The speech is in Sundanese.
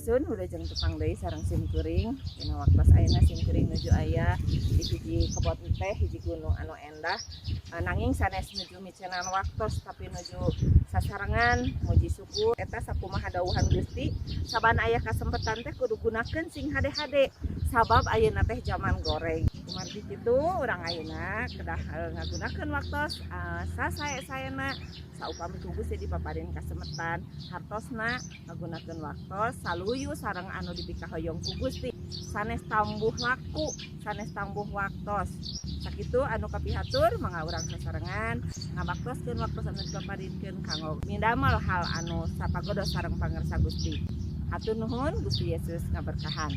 Sampurasun, wilujeng tepang deui sareng sim kuring. Dina waktos ayeuna sim kuring nuju aya di hiji kebon teh, hiji gunung anu endah. Nanging sanes nuju miceunan waktos, tapi nuju sasarengan muji syukur. Eta sakumaha dawuhan Gusti, saban aya kasempetan teh kudu gunakeun sing hade-hade, sabab ayeuna teh zaman goreng. Kumargi kitu, urang ayeuna kedah ngagunakeun waktos sasae-saena saupami ku Gusti dipaparin kasemetan, hartosna ngagunakeun waktos saluyu sareng anu dipikahoyong ku Gusti, sanes tambuh laku, sanes tambuh waktos. Sakitu anu kapihatur. Mangga urang sasarengan ngabaktoskeun waktos anu dipaparinkeun kanggo midamel hal anu sapagodos sareng pangersa Gusti. Hatur nuhun, Gusti Yesus ngaberkahan.